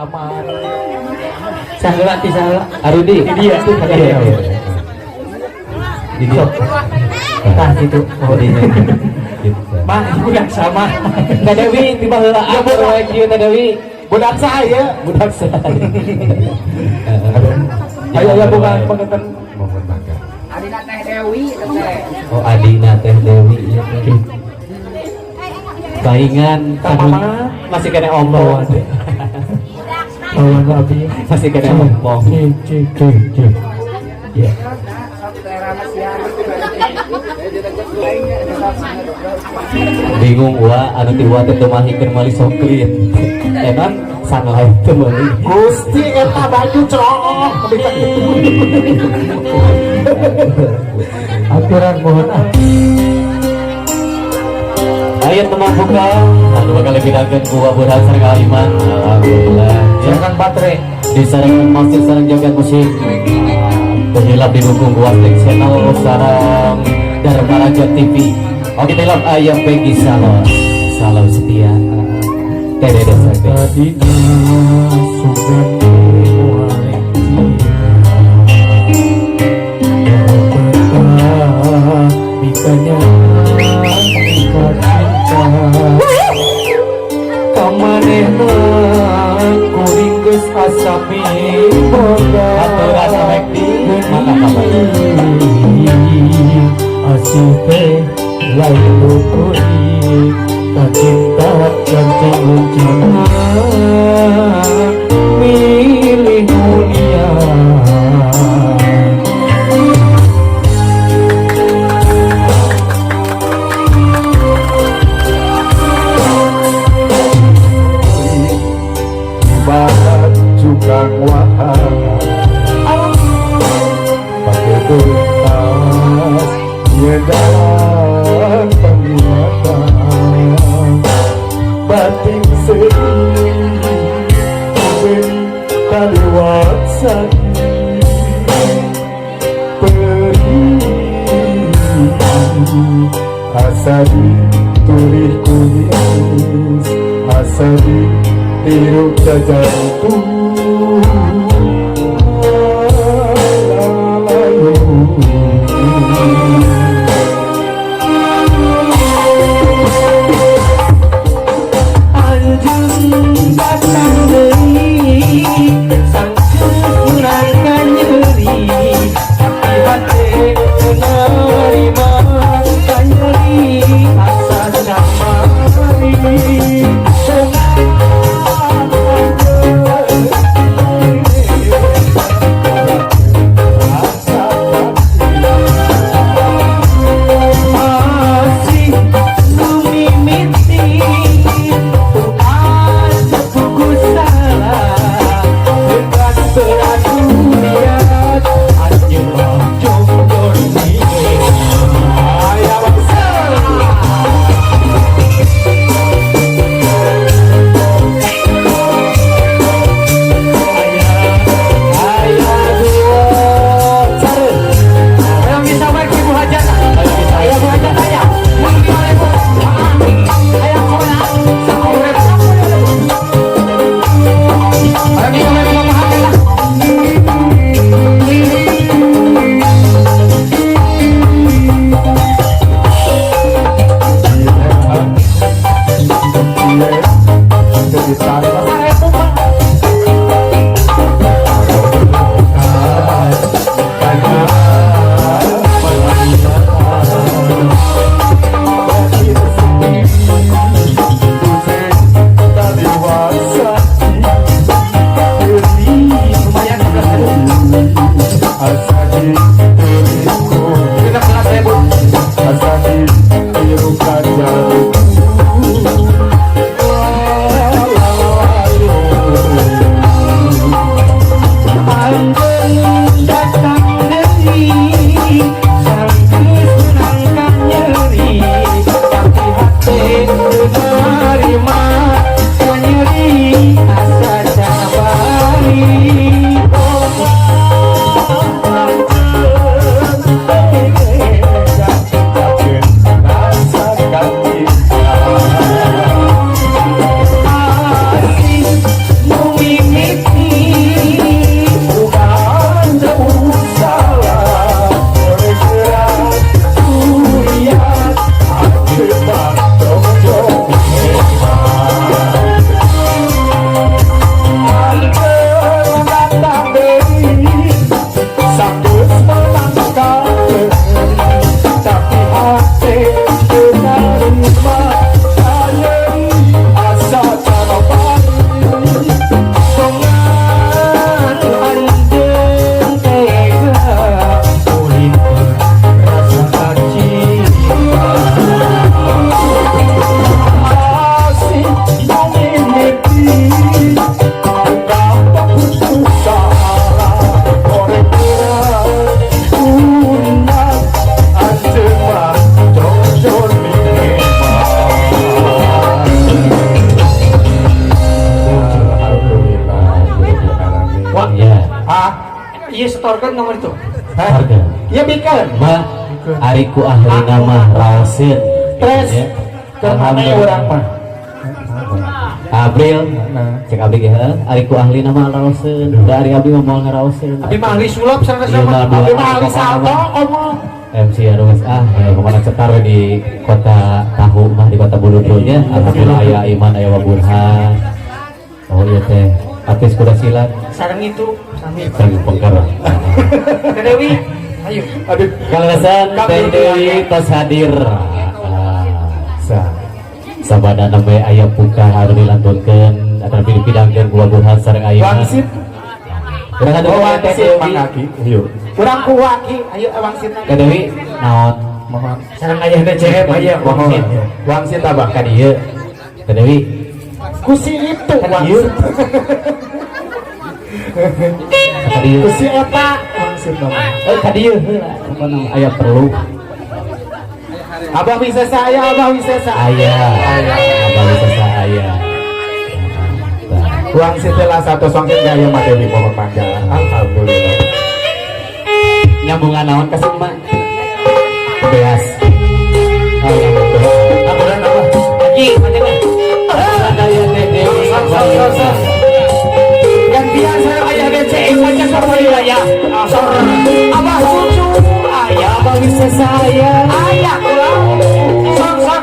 Aman. Saheula ti saheula. Arudi. Di dia. Iya. Di dia. Tah gitu. Oh, di dia. Gitu. Mah, budak sama. Teh Dewi tiba heula Ya, aku budak. we kieu Teh Dewi. Budak saya. Budak saya. Ayo ya bukan penonton. Mohon bangga. Adina Teh Dewi teh. Oh, adina Teh Dewi ieu teh. Saingan Kang Mama. Masih kena omong. Kawan abi. Masih kena omong. C C C C. Ya. Bingung wa anu ti wa teh teu mahikeun meuli soklit. Enan sunlight teu meuli. Gusti eta baju cerok. Aturan mohon ah. Ayo teman buka. Anu bakal dipindahkeun ku Burhan sareng Aliman. Alhamdulillah. Ya. Jangan baterai. Di sareng masih sareng jagat musik. Terhilap didukung ku Wastek Channel sareng Dharma Raja TV. Oke, tilap ayam Peggy Salon. Salam setia. TDD Service. Tadina sugan muare mikanya mika cinta kamanehna kuring geus asa miboga Aturan efektif, maka kabar. Asih teh lain kuring kacinta gancang lencana milih mulia. Ibarat cukang wahana pakai tuntas nyedalan pengingatan batin sedih ben kaliwat sakit perih asa diturih kumis asa ditiru jajantung lalayu. Anjeun datang deui sangkeus urang kanyeri tapi hate teu narima kanyeri asa camari. Dipikeun. Ma, ari ku ahli mah raoseun. Stres. Ya. Keur mana urang mah. April, Nah. cek abdi ge heuh, ari ku ahli mah raoseun. Da ari abdi mah moal ngaraoseun. Abdi mah ahli sulap sana Iya, sama. mah, Abdi mah dua ahli pokokna salto mah. ngomong. MC anu geus ah, ya, pokoknya cetar we di kota tahu mah, di kota Buludrunya. Alhamdulillah aya Iman, aya Waburhan. Oh iya teh, artis kuda silat. Sareng itu sami. Sareng pengker. Teh Dewi, ayo. Aduh. Kaleresan Teh Dewi tos hadir. Ah, Sa. Sabada nembe aya puka harus dilantunkeun atau dipidangkeun ku Waburhan sareng Aiman. Wangsit. Urang Oh, atuh Teh wangsit Dewi. mangaki. Yuk. Kurang ku waki, ayo wangsit. Teh Dewi naon? Mohon. Sareng ayah DCM aya. Mohon. Wangsit abah. Ka dieu. Teh Dewi. Ku si itu Ka dieu. wangsit. Ka dieu. Ku si eta wangsit nama. Eh, ka dieu heula. Pokona aya perlu. Abah wisesa aya, abah wisesa. Aya. Abah wisesa aya. Tah. Wangsit lah satu wangsit gaya Mak Dewi mohon mangga. Alhamdulillah. Nyambungan naon ka Suma? Beas. Oh, nyambung beas. Aturan apa? Haji, macam Aya Teh Dewi. Sok, sok, sok, sok. Gantian sareng ayah DCM macam sok wilayah. Sor. Abah cucu ayah. Abah wisesa aya. Ayah ulah. Sok sok.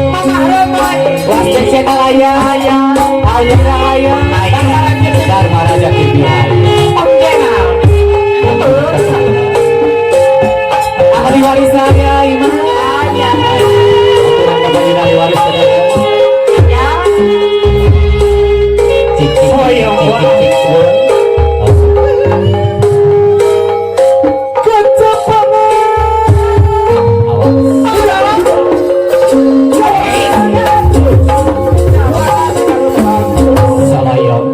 Mamah remai. Wastek channel aya. Ayah. Aya aya. Dharma Raja TV aya. Om Jenal. Ahli waris aya Iman. Ayah. Aturan kembali ahli waris teh. Ya. Cik cik Oh, iya. cik cik cik. Awas. Salayong.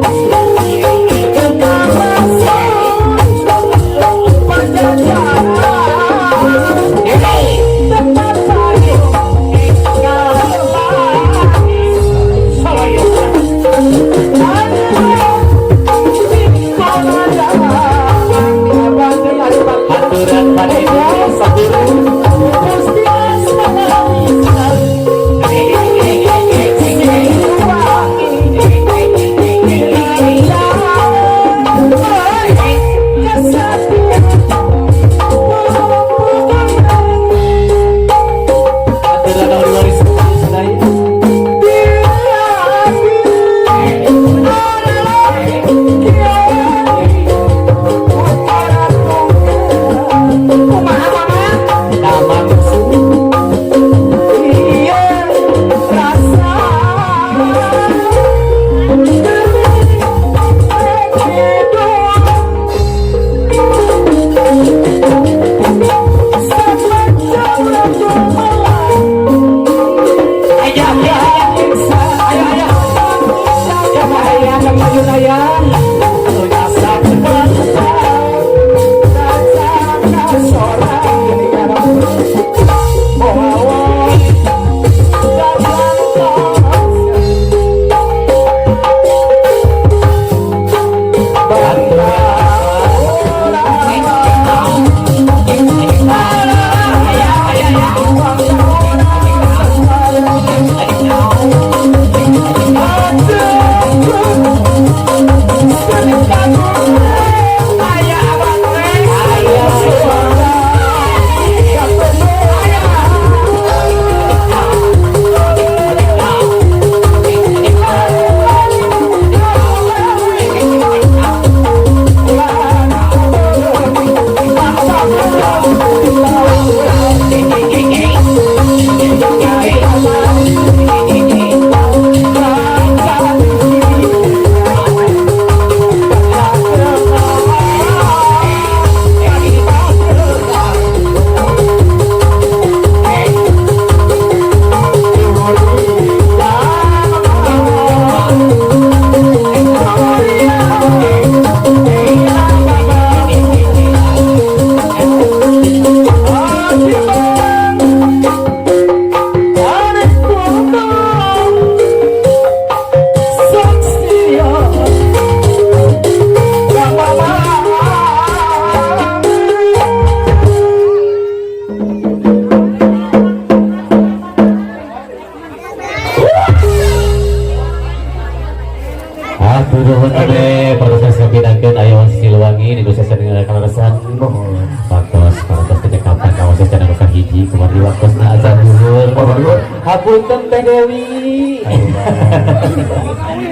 Hapunten, Teh Dewi.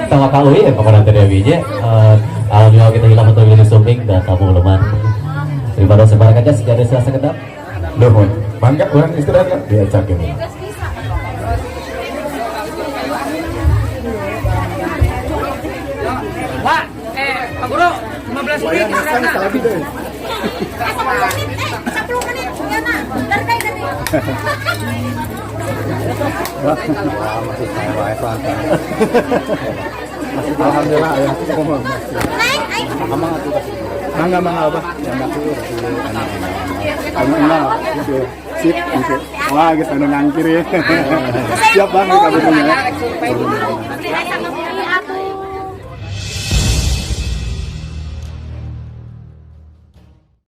Sama Kak Uwi ya kepada Teh Dewi nya. Alhamdulillah kita hilang atau wilujeng sumping dan tamu leman. Daripada sebarang aja sejarah selasa kedap. Nuhun. Mangga urang istirahat kan diacak ini. Pak, Pak Guru, 15 menit istirahat. 10 menit, 10 menit, ya nah, dari dari. Alhamdulillah ya. Naik, naik. Mangga mangga apa? Anu enggak gitu. Sip gitu. Wah, geus anu ngangkir ya. Siap, Bang, di kabarnya.